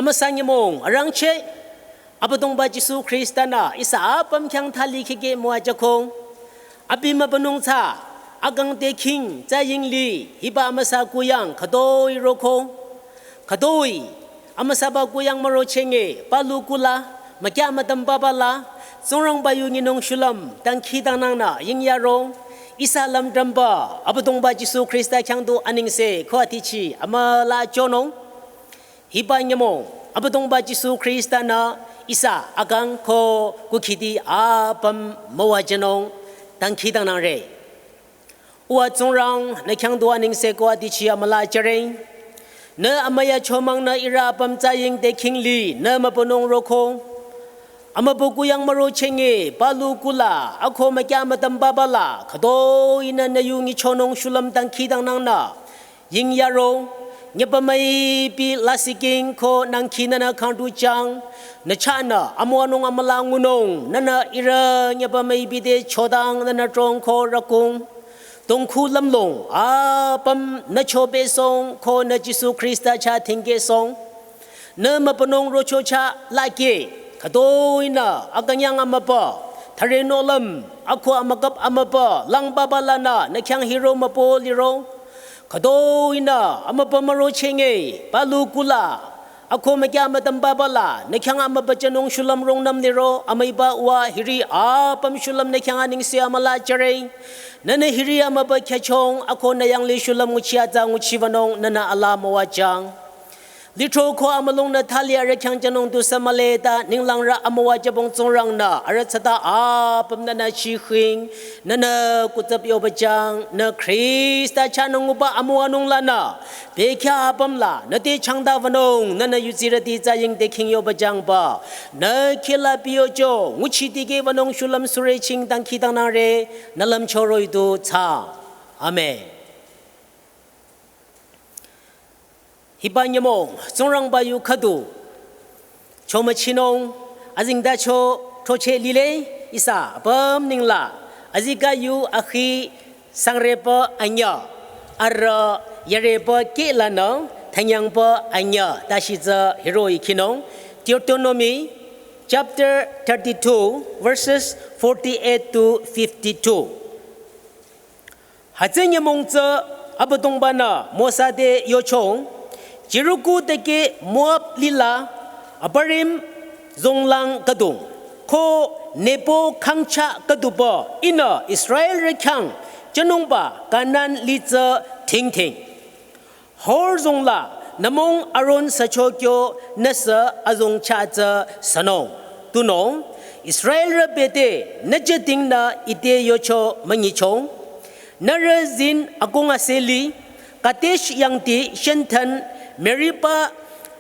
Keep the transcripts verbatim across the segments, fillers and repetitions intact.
Amüsa nyümong arangcheh, Abüdongba Jisu Khrista-nü ihsa apüm khyang thali kheke müwajüko. Abi mübünung tsü, akang te khing tsü yingli, hiba amüsa kuyang khütoi roko. Khütoi, amüsaba kuyang mürochenge, palu kula, mükya mütüm babala, Tsingrangba yu nyinung shulüm, dangkhidangnangnü yingyaro, ihsa lümdümba, Abüdongba Jisu Khrista khyang du anengse, ko atichi, amüla chonung. Hiba nyümong, Abüdongba Jisu Khrista-nü ihsa akang ko kukhidi apüm müwajünung, dangkhidangnangre. Uwa Tsingrang, nü khyang du anengse ko atichi amüla jüre. Nü amüya chomangnü ihrü apüm tsü ying te khingli, nü mübünung roko. Amübüku yang mürochenge, palu kula, ako mükya mütüm babala, khütoinü nü yu nyichonung shulüm dangkhidangnangnü yingyaro, nyüpa müipi lasih king ko nangkhi nünü khangdu jang, nü chahnü amüwanung amüla ngunung, nünü ihrü nyüpa müipi te chodang nünü trong ko rakung. Tongkhu lümlong, apüm nü cho besong ko nü Jisu Khrista chah thingkesong. Nü mübünung rocho chah lake, khütoinü akünyang amübü, thüre nohlüm, ako amükap amübü, lang babalanü, nü khyang hiro mübü liro. Khütoinü amübü mürochenge, palu kula, ako mükya mütüm babala, nü khyang amübü jünung shulüm rungnüm liro, amüiba uwa hiri apüm shulüm nü khyang anengse amüla jüre. Nünü hiri amübü khyachong, ako nü yangli shulüm nguchi atsa nguchiwünung, nünü alaa müwajüng. Lithro ko amülungnü thali arüh khyang jünung tusü mühle ta ninglangrü amüwajübong Tsingrangnü arüh tsüta apüm nünü chikhing, nünü kutsap yobajang, nü Khrista chahnü nguba amüwanung lanü, bekhyah apüm la, nü te changdawünung, nünü yutsirüti tsü ying te khing yobajangba, nü khila piyocho, nguchi dikehwünung shulüm süreching dangkhidangnangre, nü lümcho roh-i du tsang. Amen. Hiba nyümong, Tsingrangba yu khüdu, chomüchinung, azengtacho, throcheh lile, ihsa, apüm nengla, azikeh yu akhi, sangrepü anyüh, arüh, yarepü kehlanü, thanyangpü anyüh, tashi tsü hiroh-i khinung, Deuteronomy, chapter thirty-two, verses forty-eight to fifty-two. Hütsü nyümong tsü Abüdongba-nü Mosa te yochong, Jericho tekeh Moab lila Abarim zonglang khüdung, ko Nebo khangchah khüdupü ihnü Israelrü khyang jünungba Kanan li tsü thingthing. Hor zongla nümong Aron sücho kyo nüsü azong chah tsü sünung. Tunung, Israelrü bete nü jütingnü ite yocho münyichong. Nührü zin akong aseli, Kadesh yangdi shenten Meriba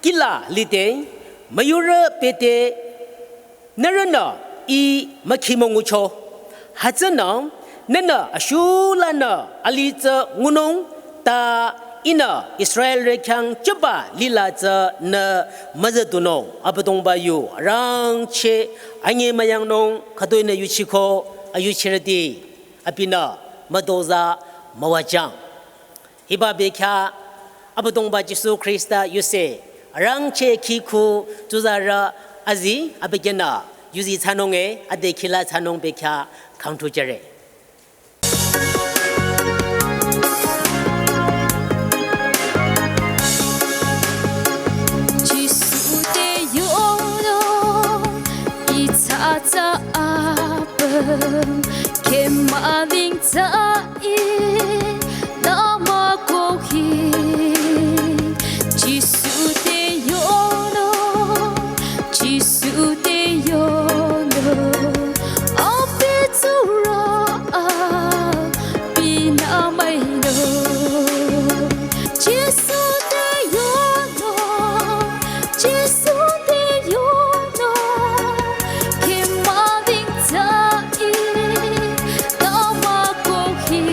kihla lide, müyurü bete nührünü ih mükhi müngucho. Hütsünü, nühnü ashulanü alih tsü ngunung ta ihnü Israelrü khyang jüba lila tsü nü müzüdunung. Abüdongba yu arangcheh anyemüyangnung khütoinü yuchiko ayuchirüti abinü mütozah müwajüng. Hiba bekhyah, Abüdongba Jisu Khrista yuse, arangcheh khikhu tsuzarü azi, abükyünü, yuzi thsanung e, ade khila thsanung bekhyah, khangthu jüre. Jisu te yono, itsatsa apüm, kemüling tsa i namakohi. Jisu te yono, Jisu te yono, api tsura, api namaino. Jisu te yono, Jisu te yono, kemüling tsa i namakohi.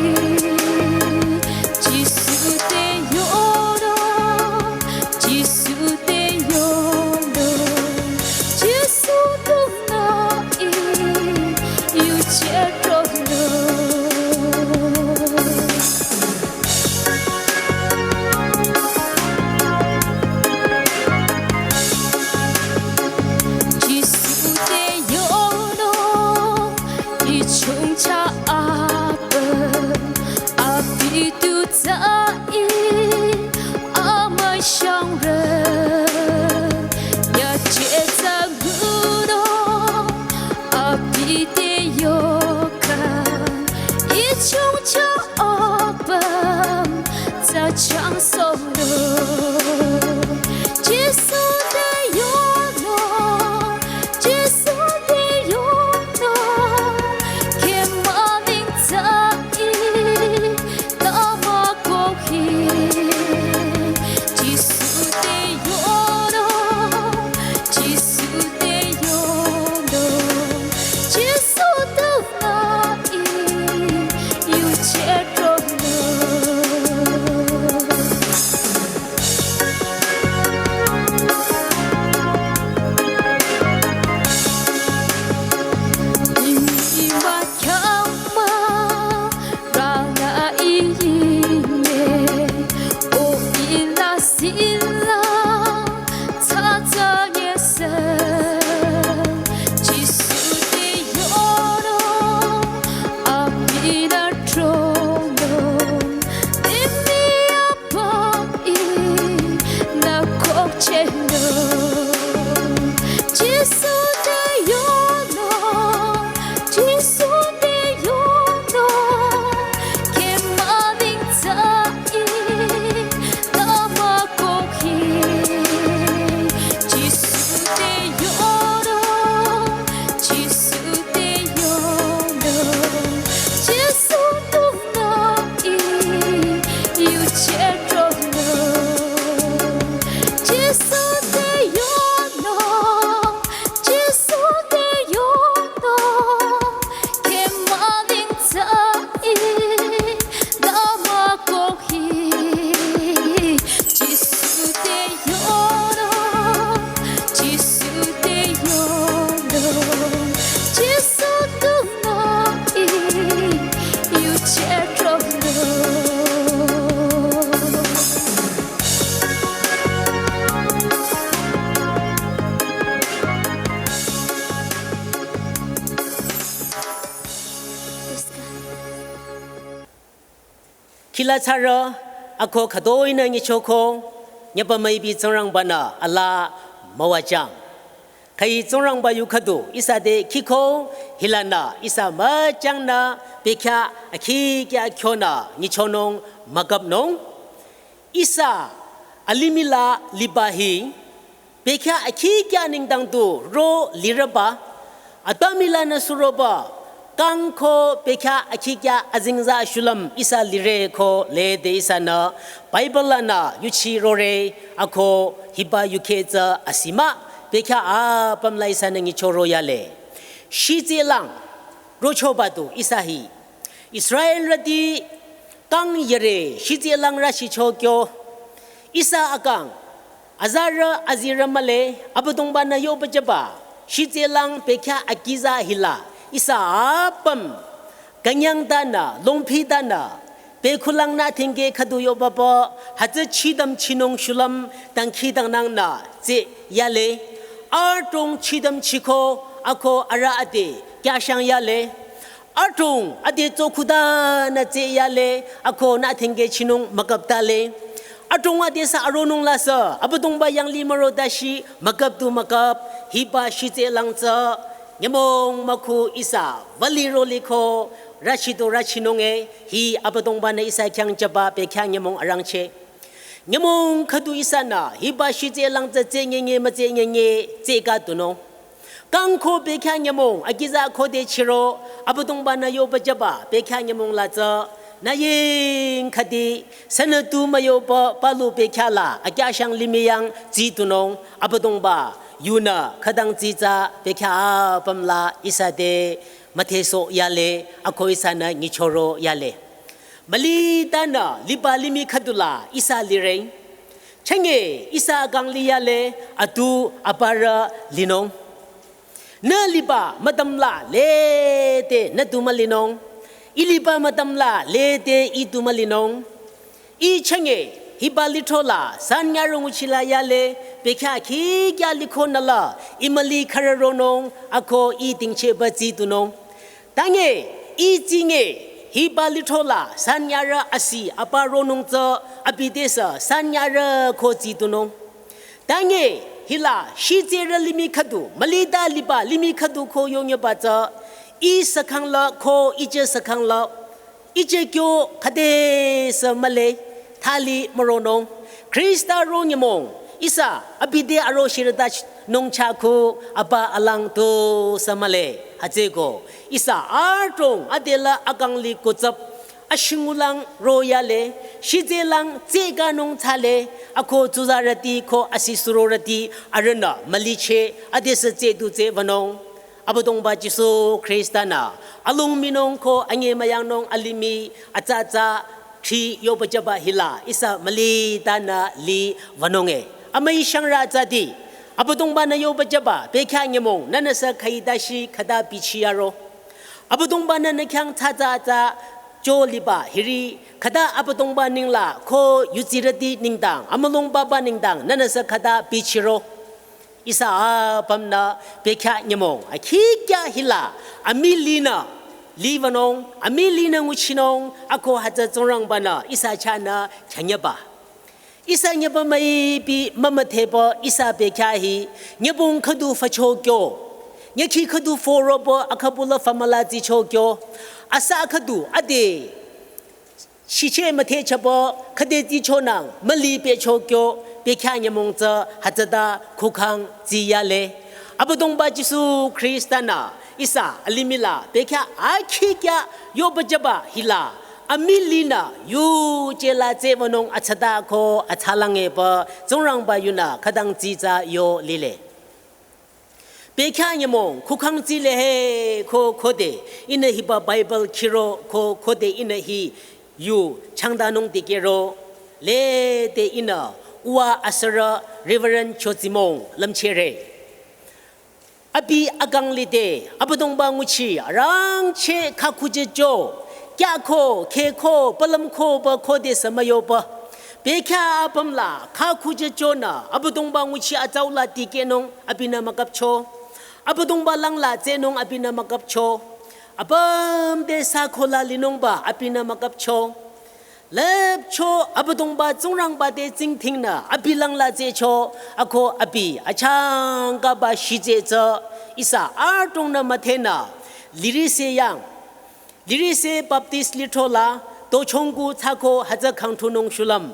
Khila tsarü, ako khütoi nü nyichoko, nyüpa müipi Tsingrangba nü ala müwajang. Khüi Tsingrangba yu khüdu ihsa te khiko, hila nü ihsa müjang nü, bekhyah akhikya kyo nü nyichonung mükapnung. Ihsa alimih la liba hi, bekhyah akhikya nengdang tu ro lirüba, atümila nü suroba, kang ko bekhyah akhikya azengza shulüm ihsa lire ko lede ihsa nü, Bible la nü yuchi rore, ako hiba yukheh tsü asi mah, bekhyah apüm la ihsa nü nyichoro yale. Shitselang, rochoba tu ihsa hi. Israelrüti kang yere shitselang rüshicho kyo. Ihsa akang, azarü azirü mühle, Abüdongba nü yoba jüba, shitselang bekhyah akiza hila, ihsa apüm, künyang tanü, longphi tanü, bekhulang nü thingke khüdu yobaba, hütsü chidam chinung shulüm, dangkhidangnang nü, tse yale, adrong chidam chiko, ako arüh ade, kyashang yale, adrong ade tsokhuda nü tse yale, ako nü thingke chinung mükaptale. Adrong ade sa aronung la sa, Abüdongba yanglih müro dashi, mükap tu mükap, hiba shitselang tsü, nyümong mükhu ihsa, wüli roli ko, rüshido rüshinung e, hi Abüdongba nü ihsa khyang jüba bekhyah nyümong arangcheh. Nyümong khüdu ihsa nü, hiba shitselang tsü tse nyenye mütse nyenye, tse ka tunung. Kang ko bekhyah nyümong, akiza khode chiro, Abüdongba nü yoba jüba, bekhyah nyümong la tsü, nü ying khüdi, sünü tu müyoba, palu bekhyah la, akyashang limih yang, tsi tunung, Abüdongba, yunü, khütang tsi tsü, bekhyah apüm la, ihsa te, mütheso yale, ako ihsa nü nyichoro yale. Müli tanü, liba limih khüdu la, ihsa lire. Chenge ihsa akang liyale atu aparü linung. Nü liba mütam la lete nü tu mülinung. Ih liba mütam la lete ih tu mülinung. Ih chenge hiba lithro la san nyarü nguchi la yale bekhyah khikya liko nü la ih müli khürü ronung ako ih tingchehba tsi tunung. Tange, ih tsinge, hiba lithro la, san nyarü asi, apa ronung tsü, abi te sü, san nyarü ko tsi tunung. Tange, hila, shitserü limih khüdu, müli ta liba, limih khüdu ko yongyeba tsü, ih sakhang la, ko ih je sakhang la, ih je kyo khüde sü mühle, thali müronung. Khrista ro nyümong, ihsa, abi te aro shirüta ch-, nung chah ko, apa alang tu sü mühle, hütsüko. Ihsa adrong adela akang li kutsap, ashingulang ro yale, shitselang tse kanung thsale, ako tsuzarüti ko asi surorüti, arühnü mülicheh, adesü tse tu tse wünung. Abüdongba Jisu Khrista nü, alung minung ko anyi müyangnung alimih, atsa atsa, thri yoba jüba hila, ihsa müli tanü li wünung e. Amüi shangrü tsüti, Abüdongba nü yoba jüba, bekhyah nyümong, nünü sü khüi dashi khüta bichi yaro. Abüdongba nü nü khyang tsatsa atsa, jo liba hiri, khüta Abüdongba ningla, ko yutsirüti nengdang, amülung baba nengdang, nünü sü khüta bichiro. Ihsa apümnü, bekhyah nyümong, akhikya hila, amülinü, li wünung, amülinü nguchinung, ako hütsü Tsingrangba nü, ihsa chahnü, chanyeba. Ihsa nyeba müipi mümüdheba ihsa bekhyah hi, nyübong khüdu fücho kyo. Nyükhi khüdu füroba akhübula fümüla tsicho kyo. Asa khüdu ade. Shiche müdhechaba khüde tsichonang müli pehcho kyo. Bekhyah nyümong tsü hütsüta khukhang tsi yale. Abüdongba Jisu Khrista nü ihsa alimih la bekhyah akhikya yoba jüba hila amülinü yuje la tse wünung atsata ko atsalang eba Tsingrangba yunü khütang tsitsa yo lile. Bekhyah nyümong khukhang tsile he ko khode ihnü hiba Bible khiro ko khode ihnü hi yu changdanung dikehro lede ihnü uwa asürü Reverend Chotsimong lümchehre. Abi akang lide, Abüdongba nguchi, arangcheh khakhujecho, kyako, kheko, palümko, ba khode sü müyoba. Bekhyah apüm la, khakhujecho nü, Abüdongba nguchi atsau la tikehnung, abinü mükapcho. Abüdongba lang la tsehnung, abinü mükapcho. Apüm te sü ko la linungba, abinü mükapcho. Lüpcho Abüdongba Tsingrangba te tsingdhingnü abi langla tsehcho, ako abi achangkaba shitseh tsü ihsa adrongnü müdhenü, lirise yang, lirise Baptist lithro la, tochongku thsako hütsü khangthunung shulüm,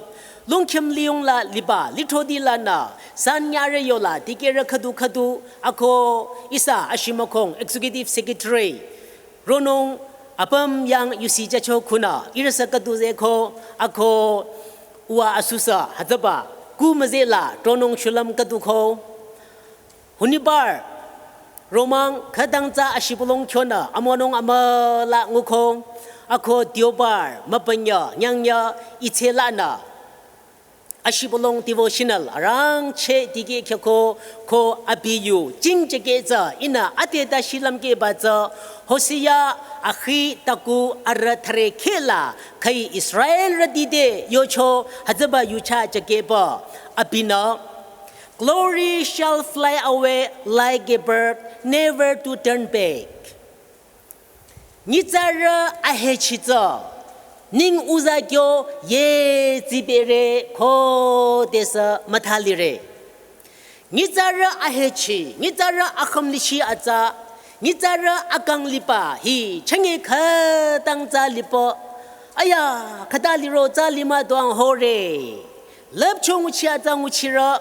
lungkhim liyongla liba lithroti lanü, san nyare yola dikehrü khüdu khüdu, ako ihsa ashimükhong Executive Secretary ronung apüm yang yusi jücho khunü ihrüsü khüdu zehko, ako uwa asusü hütsüba ku müzehla tronung shulüm khüdu ko. Honibar romang khütang tsü ashibülung kyonü amonung amüla nguko, ako diobar mübünyü nyangnyü itsehlanü ashibülung devotional arangcheh dikeh khyako, ko abi yu jingjakeh tsü ihnü ade ta shilümkehba tsü Hosea akhi taku arüh thüre khehla khüi Israelrüti te yocho hütsüba yucha jakehba abinü, "Glory shall fly away like a bird, never to turn back." Nyitsarü ahechi tsü ning uza kyo ye tsibere khodesü müthalire. Nyitsarü ahechi, nyitsarü akhümlichi atsa, nyitsarü akang liba hi chenge khütang tsü lipo. Aya, khüta liro tsü lima duang hore. Lüpcho nguchi atsa nguchirü,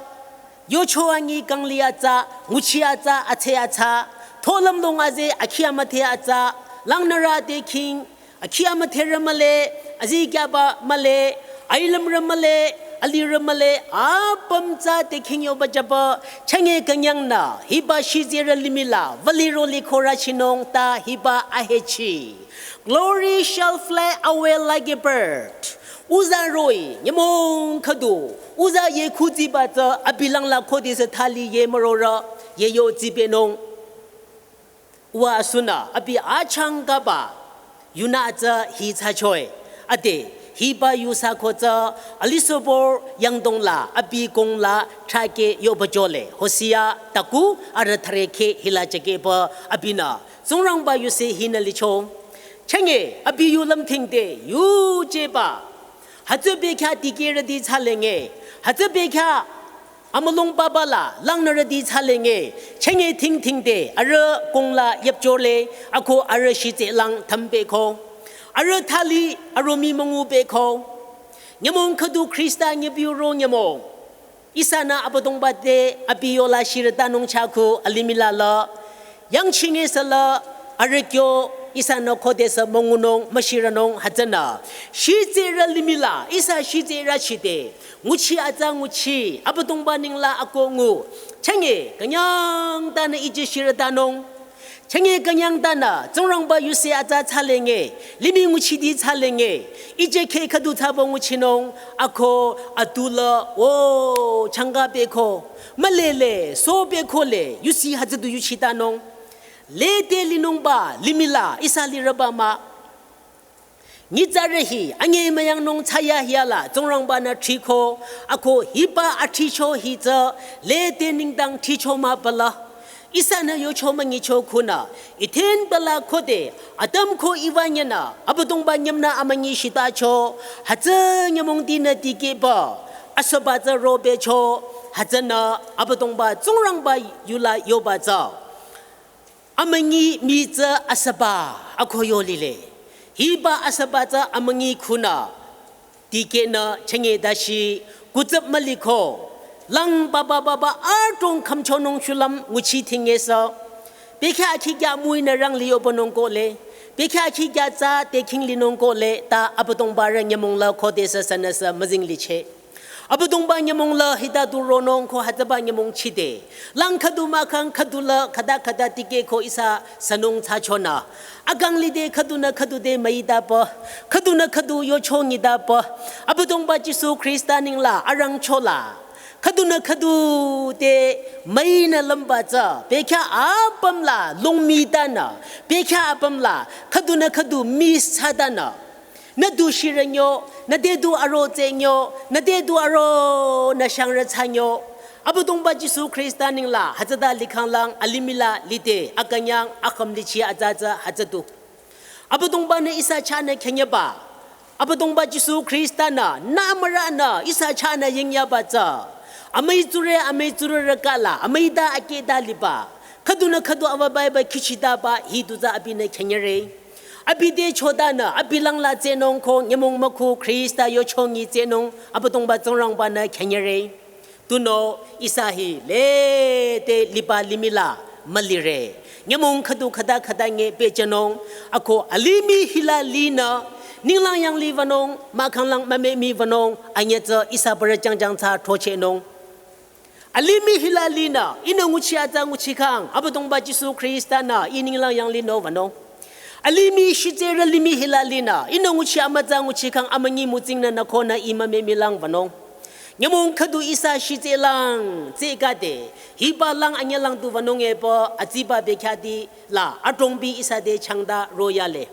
yocho anyi kangli atsa, nguchi atsa, atse atsa, tholüm long aze akhi amüdhe atsa, langnürü te king, akhi amüdherü mühle, azikyaba mühle, ailümrü mühle, alirü mühle, apüm tsü te king yoba jüba, chenge künyangnü, hiba shitsehrü limihla, vali roli khorü chinung ta hiba ahechi. "Glory shall fly away like a bird." Uza roh-i, nyümong khüdu, uza ye khutsiba tsü abi langla khodesü thali ye mürorü, ye yo tsibenung. Uwa asunü abi achangkaba yunü tsü hi thsachoe. Ade, hiba yu thsako tsü alisobor yangdongla abi kongla thrahkeh yoba jole. Hosea taku arüh thüre kheh hila jakehba abinü Tsingrangba yuse hinü licho. Chenge abi yu lümdhingde yujeba, hütsü bekhyah dikehrüti thsalenge, hütsü bekhyah amülung babala langnürüti thsalenge, chenge dhingdhingde arüh kongla yüpjole, ako arüh shitseh lang thambeko, arüh thali aromi müngubeko. Nyümong khüdu Khrista nyibiuro nyümong ihsanü Abüdongba te abi yola shirütanung chakhu alimihla la, yangchinge sala arüh kyo ihsanü khodesü müngunung müshirünung hütsünü shitsehrü limihla ihsa shitsehrü chide nguchi atsa nguchi Abüdongba nengla ako ngu. Chenge künyang tanü ije shirütanung. Chenge künyang tanü Tsingrangba yuse atsa thsalenge, limih nguchiti thsalenge, ije kheh khüdu thsaba nguchinung, ako atula o changka beko, mülele so beko le yusi hütsüdu yuchitanung. Lede linungba limihla ihsa lirüba mah. Nyitsarü hi anyi müyangnung thsayahiala Tsingrangbanü thriko, ako hiba athricho hi tsü lede nengdang thricho mah bala. Ihsanü yocho münyicho khunü, ithin bala khode Adam ko Eva nyinü Abüdongba nyümnü amünyi shitacho, hütsü nyümongtinü dikehba asüba tsü robecho, hütsünü Abüdongba Tsingrangba yula yoba tsü amünyi mii tsü asüba ako yo lile. Hiba asüba tsü amünyi khunü dikehnü chenge dashi kutsüp müliko. Lang baba baba adrong khümchonung shulüm nguchi dhingesü. Bekhyah akhi kya müinü rangli yobanung kohle. Bekhyah akhi kya tsü te khinglinung kohle ta Abüdongba rü nyümong la khodesü sünüsü müzing liche. Abüdongba nyümong la hita du ronung ko hütsüba nyümong chide. Lang khüdu mahkhang khüdu la khüta khüta dikeh ko ihsa sünung thsachonü, akang lide khüdunü khüdu te müitaba, khüdunü khüdu yocho nyitaba, Abüdongba Jisu Khrista nengla arangchola khüdunü khüdu te müinü lümba tsü, bekhyah apüm la longmitanü, bekhyah apüm la khüdunü khüdu miss thsatanü, nü du shirünyo, nü te du aro tsenyo, nü te du aro nü shangrü thsanyo. Abüdongba Jisu Khrista nengla hütsüta likhanglang alimihla lide akünyang akhümlichi atsa tsü hütsüdu. Abüdongbanü ihsa chahnü khenyeba Abüdongba Jisu Khrista-nü, nü amürünü, ihsa chahnü yingyaba tsü. Amüi tsurü, amüi tsurü rükala, amüi ta akeh ta liba. Khüdunü khüdu aba Bible khichitaba, hi du tsü abinü khenyere. Abi te chodanü, abi langla tsehnung ko, nyümong mükhu Khrista yo chongi tsehnung, Abüdongba Tsingrangba-nü khenyere. Tunüo ihsa hi lede liba limih la mülire. Nyümong khüdu khüta khüta nge pehjünung. Ako alimih hila linü, ninglang yanglih wünung, mahkhang lang mümemi wünung, anyüh tsü ihsa bürü jangjang tsü throchehnung. Alimih hila linü, ihnü nguchi atsa nguchikhang, Abüdongba Jisu Khrista-nü, ih ninglang yanglih nü wünung. Alimih shitserü limih hila linü, ihnü nguchi amütsa nguchikhang amünyi mütsingnü nü konü ih mümemilang wünung. Nyümong khüdu ihsa shitselang, tsehkade, hiba lang anyüh lang tu wünung epü, atsiba bekhyah ti la, adrongbi ihsa te changta royale.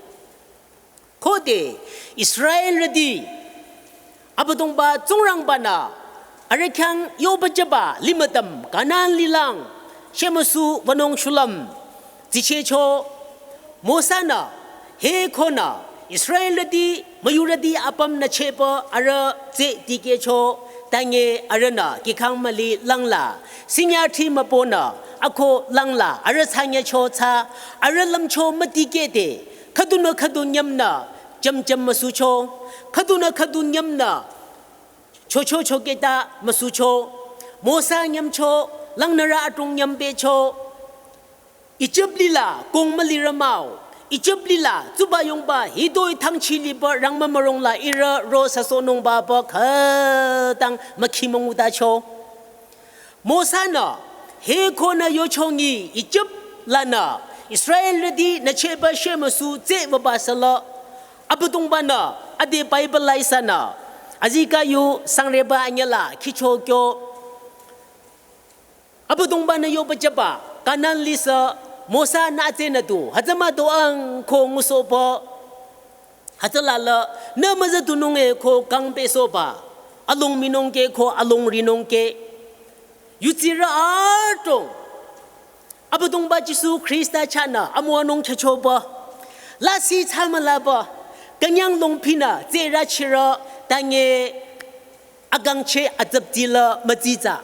Khode, Israelrüti, Abüdongba Tsingrangba-nü, arüh khyang yoba jüba limütüm Kanan lilang, shemüsu wünung shulüm, tsichehcho, Mosa-nü, he konü, Israelrüti, müyurüti apümnü chehpü arüh tseh dikehcho, tange arühnü, kihkhang müli langla, sinyati mübünü, ako langla, arüh sanyücho tsü, arüh lümcho müdikehde, khüdunü khüdu nyümnü, jümjüm müsucho, khüdunü khüdu nyümnü, chocho chokehta müsucho, Mosa nyümcho, langnürü adrong nyümpehcho, Ijip lila kong mülirü mah-o, Ijip lila tsuba yongba hitoi thangchi liba rangmü mürong la ihrü ro süsohnungba pü khütang mükhi müngu tacho. Mosa-nü, he konü yochongi Ijip lanü, Israelrüti nü chehba shemüsu tseh wüba süla, Abüdongba-nü, ade Bible la ihsanü, azikeh yu sangreba anyüh la khicho kyo, Abüdongba-nü yoba jüba, Kanan lisü, Mosa-nü atsenü tu, hütsü mütoang ko ngusohba, hütsüla la, nü müzütunung e ko kangpehsohba, along minung ke ko along rinung ke. Yutsirü adrong, Abüdongba Jisu Khrista chahnü, amüwanung khyüchoba, lasih thsamülaba, künyang longphinü, tserü chirü, tange, akangcheh atsapti la mütsitsa.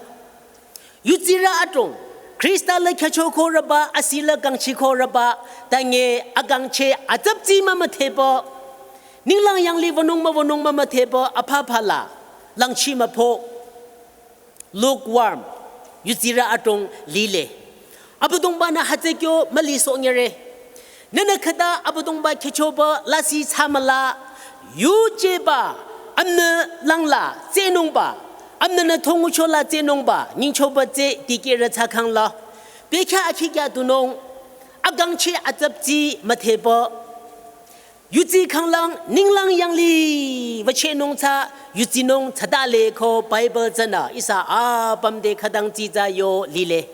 Yutsirü adrong, Khrista la khyücho korüba, asi la kangchi korüba, tange akangcheh atsapti mümüdheba, ninglang yanglih wünung müwünung mümüdheba, apha phala, langchi müpho, lukewarm, yutsirü adrong lile. Abüdongba-nü hütsü kyo mülisohnyüre. Nünü khüta Abüdongba khyüchoba lasih thsamüla, yujeba, amünü langla tsehnungba, amünü nü thongucho la tsehnungba, nyingchoba tseh dikehrü thsakhang la. Bekhyah akhi kya tunung, akangcheh atsapti müdheba. Yutsi khanglang, ninglang yanglih, wüchehnung tsü, yutsinung tsütale ko Bible tsünü, ihsa apüm te khütang tsitsa yo lile.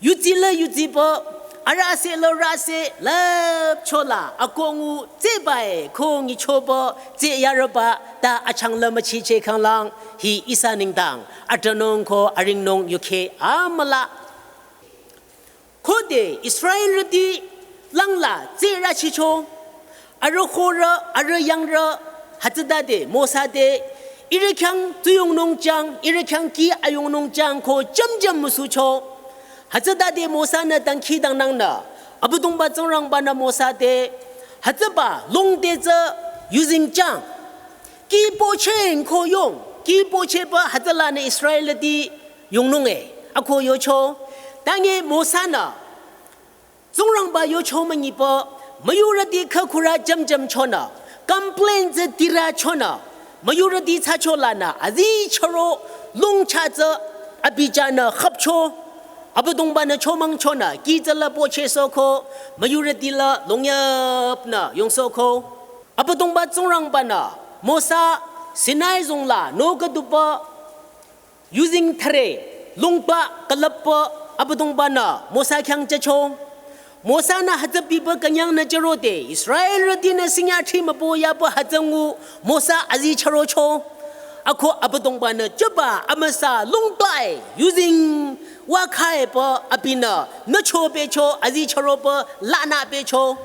Yutsi la yutsiba, arüh ase la rüh ase, lüpcho la, akongu, tsehbai, ko nyichoba, tseh yarüba, ta achang la müchicheh khanglang, hi ihsa nengdang, atranung ko aringnung yukheh amüla. Khode Israelrüti langla tseh rüchicho, arüh khorü, arüh yangrü, hütsütade Mosa te, ihrü khyang tsuyongnung jang, ihrü khyang kih ayongnung jang ko jümjüm müsucho. Hütsütade Mosa-nü dangkhidangnangnü, Abüdongba Tsingrangba-nü Mosa te, hütsüba longte tsü yuzeng jang, kih pocheng ko yong, kih pochehba hütsülanü Israelrüti yongnung e, ako yocho. Tange Mosa-nü, Tsingrangba yocho münyiba, müyurüti khükhurü jümjüm chonü, complain tsü dirü chonü, müyurüti thsacho lanü, azi chüro, longcha tsü, abi janü khüpcho, Abüdongba-nü chomang chonü, kih tsü la pochehsohko, müyurüti la longyapnü yongsohko. Abüdongba Tsingrangba-nü, Mosa, Sinai zong la, nü khüduba, yuzeng thüre, longba külüpba Abüdongba-nü Mosa khyang jücho. Mosa-nü hütsü biba künyangnü jürode, Israelrütinü sinyati mübü yaba hütsü ngu Mosa azi chürocho. Ako Abüdongba-nü jüba amüsa longba-e, yuzeng wükhaiba abinü, nücho becho azi chüroba lanü becho.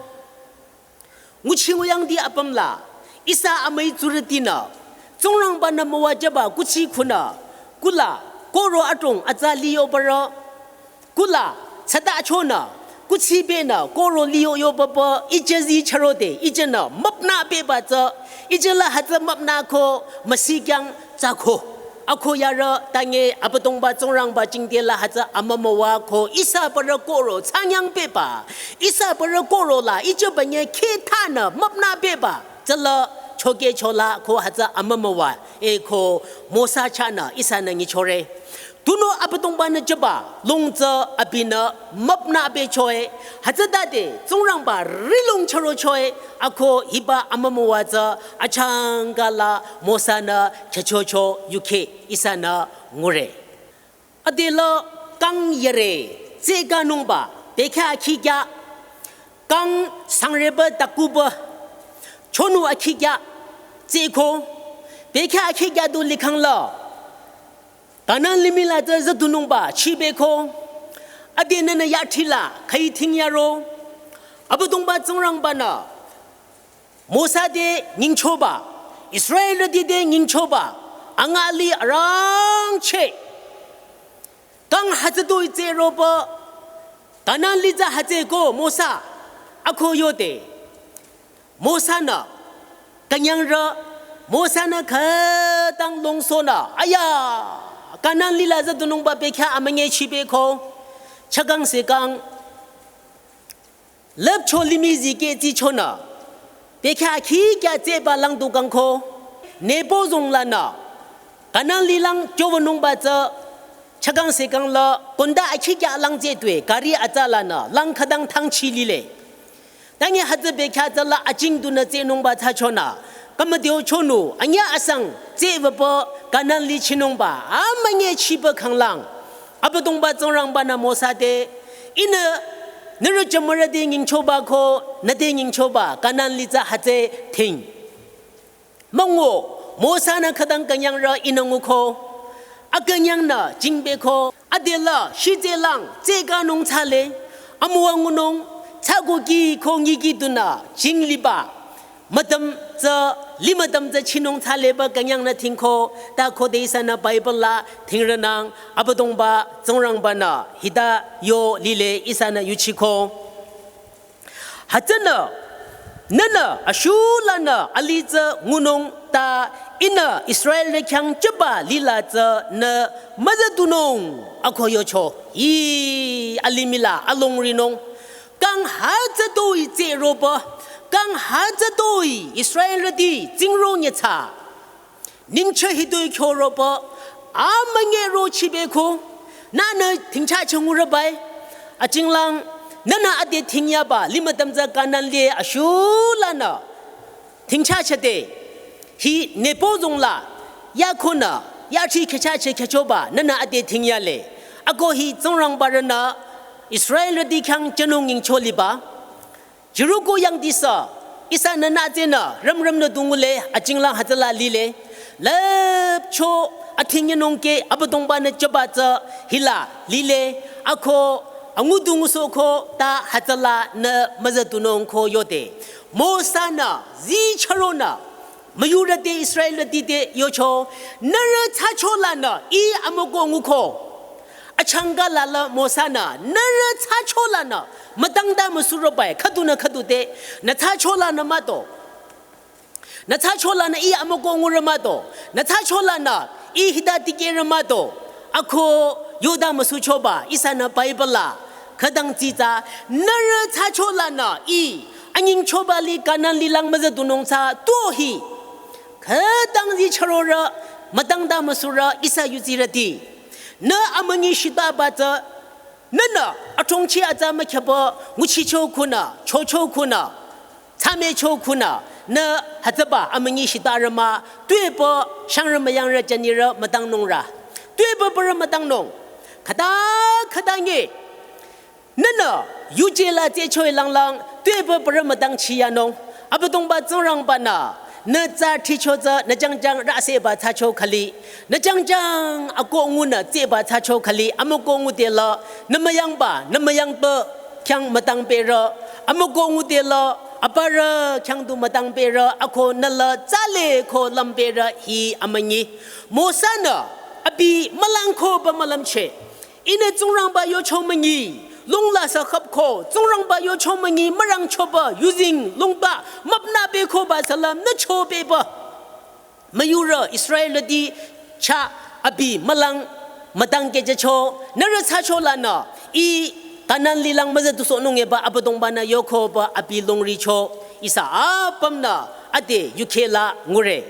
Nguchi nguyangti apüm la, Ihsa amüi tsurütinü, Tsingrangbanü müwajüba kuthsi khunü, kula, koro adrong atsa liyobarü, kula, tsüta chonü, kuthsi benü, koro liyo yobaba, ijü zi chürode, ijünü, müpnü beba tsü, ijü la hütsü müpnü ko, müsikyang tsü ko. Ako yarü, tange, Abüdongba Tsingrangba jingte la hütsü amümüwa ko, ihsa barü koro, tsanyang beba, ihsa barü koro la, ijü banye, khe tanü, müpnü beba. Tsüla choke chola ko hütsü amümüwa e ko Mosa chahnü ihsanü nyichore. Tunüo Abüdongbanü jüba longtsü abinü müpnü bechoe. Hütsütade Tsingrangba rihlong chürochoe. Ako hiba amümüwa tsü achangkala Mosanü chüchocho yuke ihsanü ngure. Adela kang yere, tseka nungba, bekha akhikya, kang sangreba takuba, chonu akhikya, tseko, bekha akhikya du likhangla, Kanan limih la tsü züdunungba, chibeko, adenana yathila, khaithing yaro, Abüdongba Tsingrangbanü, Mosa te nyingchoba, Israelrüti te nyingchoba, angali arangcheh. Kang hütsütoi tsü roba, Kanan li tsü hütsüko Mosa, ako yode. Mosanü, künyangrü, Mosanü khütang longsonü, aya, Kanan li la züdunungba bekha amünye chibeko, chakang sekang, lüpcho limih zikeh tsichonü, bekha akhikya tseba lang dukangko, Nebo zong lanü, Kanan lilang jovanungba tsü, chakang sekang la, konda akhikya lang tsetwe, gari atsa lanü, lang khütang thangchi lile. Tangi hütsü bekha tsü la ajing dunü tsenungba tsachonü, kamadeo chonu, anya asang, tsevapa, Kanan li chinungba, amünye chiba khanglang. Abüdongba Tsingrangbanü Mosa te, ihnü, nührü jümürü te nyingchoba ko, nü te nyingchoba, Kanan li tsü hütsü ting. Müngu, Mosanü khütang künyangrü ihnü nguko, akünyangnü jingbeko, adela, shitselang, tseka nung tsale, amüwa ngunung, tsako ki ko ngiki dunü, jingliba. Mütüm tsü, limütüm tsü chinung tsaleba künyangnü tingko, ta khode ihsanü Bible la tingrünang, Abüdongba, Tsingrangbanü, hita yo lile ihsanü yuchiko. Hütsünü, nünü, ashulanü, ali tsü ngunung ta, ihnü, Israelrü khyang jüba lila tsü, nü, müzüdunung, ako yocho, i, alimih la, alongrinung. Kang hütsütoi tsü roba, kang hütsütoi Israelrüti tsingro nyetsa. Ningcheh hitoi kyo roba, amünye ro chibeko, nünü tingcha changurübai, ajinglang, nünü ade tingyaba, limütüm tsü Kanan li ashulanü. Tingcha chade, hi Nebo zong la, ya konü, ya chi khecha che khechoba, nünü ade tingyale. Ako hi Tsingrangbarünü, Israelrüti khyang jünung nyingcho liba. Jeriko yangdisü, ihsanü nü tsenü, rümrümnü dungule, ajinglang hütsüla lile. Lüpcho, atingyinung ke, Abüdongbanü jüba tsü, hila, lile, ako, angudu ngusohko, ta hütsülanü müzüdunung ko yode. Mosanü, zi chüronü, müyurü te Israelrüti te yocho, nührü tsacholanü, i amüko nguko. Achangka lala Mosanü, nührü tsacholanü, mütangda müsurobai, khüdunü khüdu te, nü tsacholanü mato. Nü tsacholanü i amüko ngurü mato. Nü tsacholanü i hita tikehrü mato. Ako yoda müsuchoba, ihsanü Bible la. Khütang tsitsa, nührü tsacholanü i, anyingchoba li Kanan lilang müzüdunung tsa, tuo hi. Khütang zi chürorü, mütangda müsurü, ihsa yutsirüti. Nü amünyi shitaba tsü, nünü, atongchi atsa mükheba, nguchicho kunü, chocho kunü. Tsamecho kunü, nü hütsüba amünyi shitarü mah, tuepü shangrü müyangrü jünirü mütangnungrü. Tuepü bürü mütangnung. Khüta, khüta nge. Nünü, yuje la tsehchoi langlang, tuepü bürü mütangchiyanung. Abüdongba Tsingrangbanü, nü tsa thicho tsü, nü jangjang rüseba tsacho khali. Nü jangjang akoh ngunü tsehba tsacho khali, amükoh ngude la, nü müyangba, nü müyangpü, khyang mütangpehre, amükoh ngude la, Aparü khyang du mütang perü ako nüla tsale ko lüm perü hi amünyi. Mosa-nü abi mülang ko ba mülümcheh. Ihnü Tsingrangba yocho münyi. Lungla sa khüp ko Tsingrangba yocho münyi mürangchoba yuzeng lungba müpnü be ko ba salam nü cho be ba. Müyurü Israelrüti chah abi mülang mütang kehjücho, nührü thsacho lanü, ih Kanan lilang müzüdusohnung eba Abüdongba-nü yoko ba abi longricho, ihsa apümnü ade yukheh la ngure.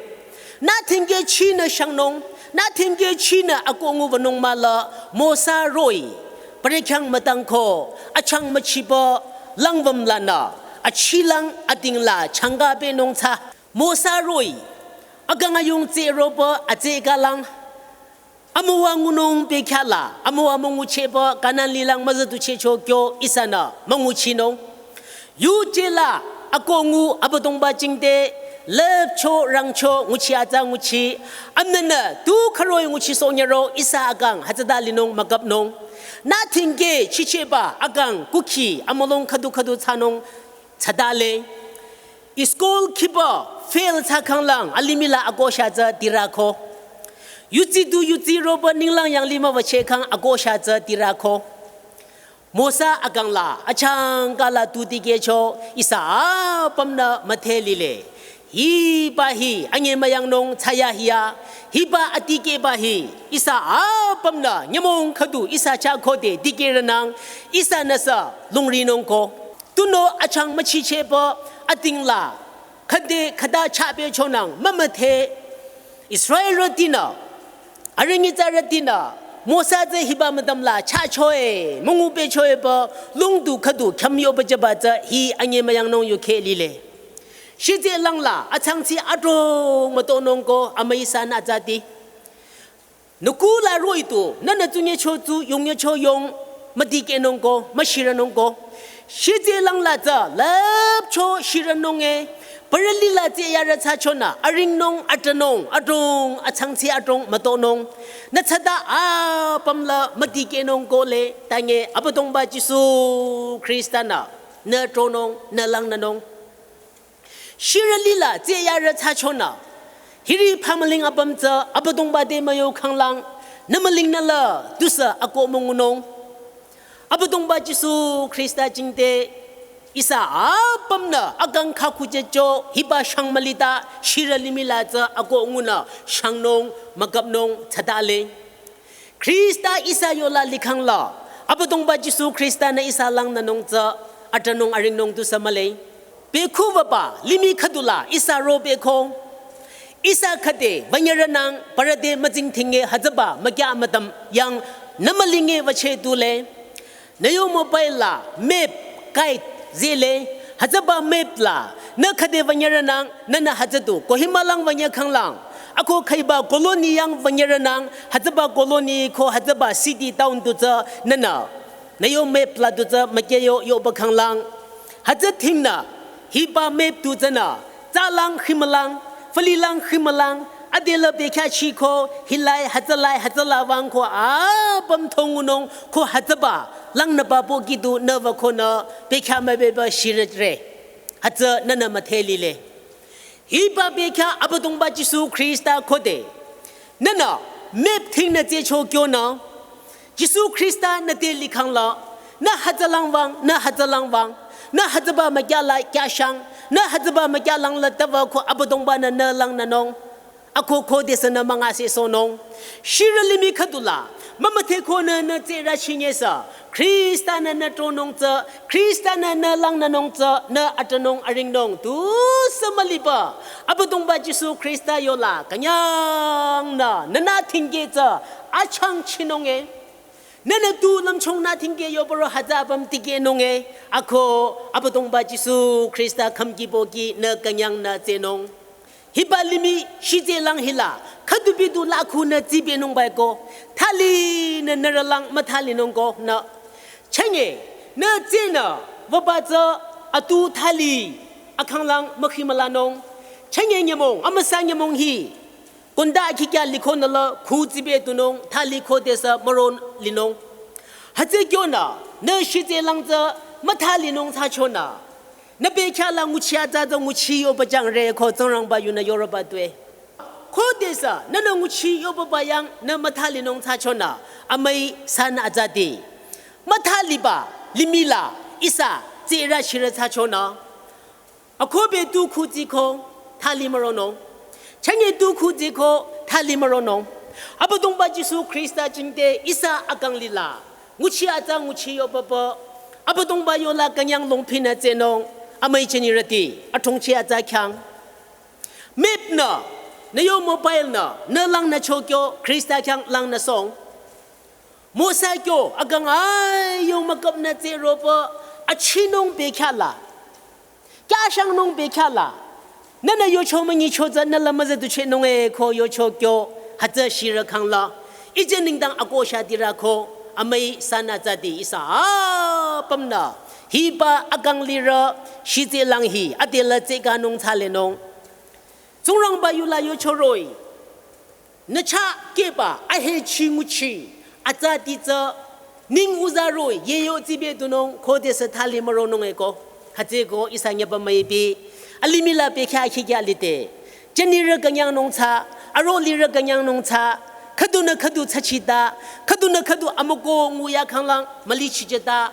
Nü thingkeh chinü shangnung, nü thingkeh chinü akoh ngubanung mahla, Mosa roh-i, parü khyang mütang ko, achang müchiba, langwüm lanü, achilang ating la changka benung thsa. Mosa roh-i, akang ayung tsü roba atsü kalang. Amüwa ngunung bekhyah la, amüwa münguchehba Kanan lilang müzüduchehcho kyo ihsanü münguchinung. Yuje la, akoh ngu Abüdongba jingte, lüpcho rangcho nguchi atsa nguchi, amnünü tu khürü-i nguchisohnyüro ihsa akang hütsüta linung mükapnung. Nü thingkeh chichehba akang kukhi amülung khüdu khüdu thsanung thsatale. School khiba fail thsakhanglang alimih la akoh shatsü tirako. Yutsi du yutsi roba ninglang yanglih müwachehkhang akoh shatsü tirako. Mosa akang la achangka la tu dikehcho ihsa apümnü müdhe lile. Hiba hi anyemüyangnung thsayahiya. Hiba adikehba hi ihsa apümnü nyümong khüdu ihsa chah khode dikehrünang ihsanüsü longrinung ko. Tunüo achang müchichehba ating la khüde khüta chah bechonang mümüdhe Israelrütinü, aringi tsarütinü, Mosa tsü hiba mütam la chahcho-e, müngu becho-e ba, lungdu khüdu khyamyoba jüba tsü hi anyemüyangnung yukheh lile. Shitse langla, achangchi adrong mütonung ko amüi sanü tsüti. Nü kuh la roh-i tu, nünü tsunyecho tsu, yongyecho yong, müdikehnung ko, müshirünung ko. Shitse langla tsü, lüpcho shirünung-e, parü lila tsü yarü thsachonü, aringnung, atanung, adrong, achangchi adrong, mütonung. Nü thsata apüm la müdikehnung ko le, tange Abüdongba Jisu Khrista-nü, nü tronung, nü langnünung. Shirü lila tsü yarü thsachonü. Hiri phamüling apüm tsü Abüdongba te müyo khanglang, nü müling nü la, tusü akoh müngunung. Abüdongba Jisu Khrista jingte, ihsa apümnü akang khakhu jücho, hiba shang mülita, shirü limih la tsü akoh ngunü, shangnung, mükapnung, thsatale. Khrista ihsa yola likhang la, Abüdongba Jisu Khrista-nü ihsa langnünung tsü, atanung aringnung tusü mühle. Bekhu wüba, limih khüdula, ihsa ro beko. Ihsa khüde, wünyürünang, parü te müjing thinge, hütsüba, mükya mütam, yang, nü mülinge wücheh tule. Nü yo mobile la, map, guide, zele, hütsüba map la, nü khüde wünyürünang, nünü hütsü du, Kohima lang wünye khanglang. Ako khüiba colony yang wünyürünang, hütsüba colony ko hütsüba city town du tsü, nünü. Nü yo map la du tsü, mükya yo, yoba khanglang. Hütsü thingnü, hiba map du tsünü, tsalang khimülang, fülilang khimülang, adela bekhyah chiko, hilai, hütsülai, hütsüla wüng ko, apüm thongunung, ko hütsüba, langnüba pohki du nü wükonü, bekhyah mübeba shirütre. Hütsü nünü müdhe lile. Hiba bekhyah Abüdongba Jisu Khrista khode. Nünü, map thingnü tsü cho kyonü. Jisu Khrista nü te likhang la, nü hütsülang wüng, nü hütsülang wüng, nü hütsüba mükya la kya shang, nü hütsüba mükya lang la taba ko Abüdongba-nü nü langnünung. Ako khodesü nü münga sesohnung. Shirü limih khüdula, mümüdhe ko nü nü tsü rachingesü, Khrista-nü nü tronung tsü, Khrista-nü nü langnünung tsü, nü atanung aringnung, tusü müliba, Abüdongba Jisu Khrista yola, künyangnü, nünü thingkeh tsü, achangchinung-e. Nünü tu lümchung nü thingkeh yoboro hütsü apüm tikehnung-e, ako Abüdongba Jisu Khrista khümki pohki nü künyangnü tsehnung. Hiba limih shitse lang hila, khüdubi du lakhu nü tsibenung baiko, thali nü nührü lang müthalinung ko nü. Chenge, nü tsehnü, wüba tsü atu thali, akhanglang mükhimülanung. Chenge nyümong, amüsa nyümong hi. Konda khikya likhonü la khu tsibe tunung, thali khodesü müron linung. Hütsü kyonü, nü shitse lang tsü müthalinung thsachonü. Nü bekhyah la nguchi atsa tsü nguchi yoba jangre ko Tsingrangba yunü yoroba tue. Khodesü nünü nguchi yobaba yang nü müthalinung thsachonü amüi sanü atsati. Müthaliba limih la ihsa tsürü shirü thsachonü. Akohbe tu khutsiko thali müronung. Chünye tu khutsiko thali müronung. Abüdongba Jisu Khrista jingte ihsa akang lila nguchi atsa nguchi yobaba, Abüdongba yola künyang longphinü tsehnung amüi jünirüti, athongchi atsa khyang. Map nü, nü yo mobile nü, nü langnü chokyo, Khrista khyang langnü song. Mosa kyo, akang ayung müküpnü tsehroba, achinung bekhyah la, kyashangnung bekhyah la, nünü yocho münyicho tsü nü la müzüdu chehnung e ko yocho kyo, hütsü shirü khangla. Ije nengdang akoh shatirü ko, amüi sanü tsati ihsa apümnü. Hiba akang lirü, shitse lang hi, adela tsehkanung thsalenung. Tsingrangba yula yocho roh-i. Nü chah keba ahechi nguchi, atsati tsü, ning uza roh-i, yeyo tsibe dunung, khodesü thali müronung e ko. Hütsüeko ihsa nyüba müipi. Alimih la bekhyah khikya lite. Jünirü künyangnung thsa, aro lirü künyangnung thsa, khüdunü khüdu thsachita, khüdunü khüdu amüko nguya khanglang, mülichicheta.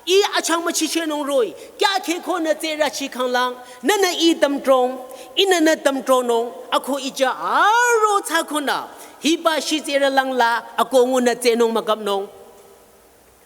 Ih achang müchichehnung roh-i, kya khehkonü tsehrachi khanglang, nünü ih tamtrong, ihnü nü tamtronung, ako ija aro thsakonü, hiba shitserü langla, ako ngunü tsehnung müküpnung.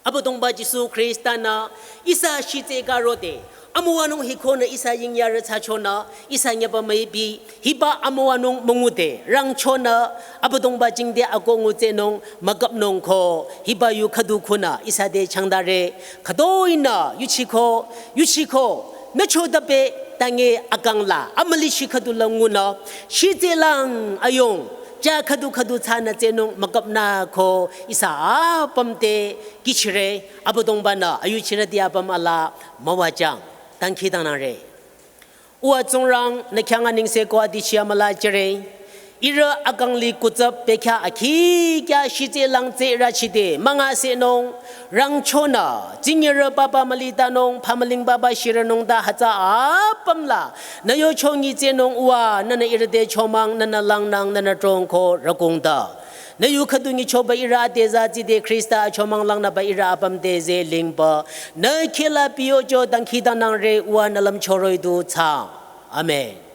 Abüdongba Jisu Khrista nü, ihsa shitse karode, amüwanung hikonü ihsa yingyarü thsachonü, ihsa nyüba müipi, hiba amüwanung müngude, rangchonü, Abüdongba jingte ako ngu tsehnung, müküpnung ko, hiba yu khüdu khunü, ihsa te changdare, khütoinü, yuchiko, yuchiko, nü chotape, tange akang la, amülichi khüdu la ngunü, shitse lang ayung, ja khüdu khüdu thsanü tsehnung, müküpnü ko, ihsa apüm te, kihchire, Abüdongba nü, ayuchirüti apüm ala, müwajang, dangkhidangnangre. Uwa Tsingrang, nü khyang anengse ko adichi amüla jüre. Ihrü akang li kutsap bekhyah akhi kya shitse lang tsehrachi te, müngasehnung, rangchonü, jingirü papa mülitanung, phamüling papa shirünung ta hütsü apüm la, nü yocho nyitsehnung uwa, nünü ihrü te chomang, nünü langnang, nünü trong ko rükungta. Nü yu khüdu nyichoba ihrü ade za tside Khrista achomang langnüba ihrü apüm te ze lingba. Nü khehla piyocho dangkhidangnangre uwa nü lümcho roh-i du thsa. Amen.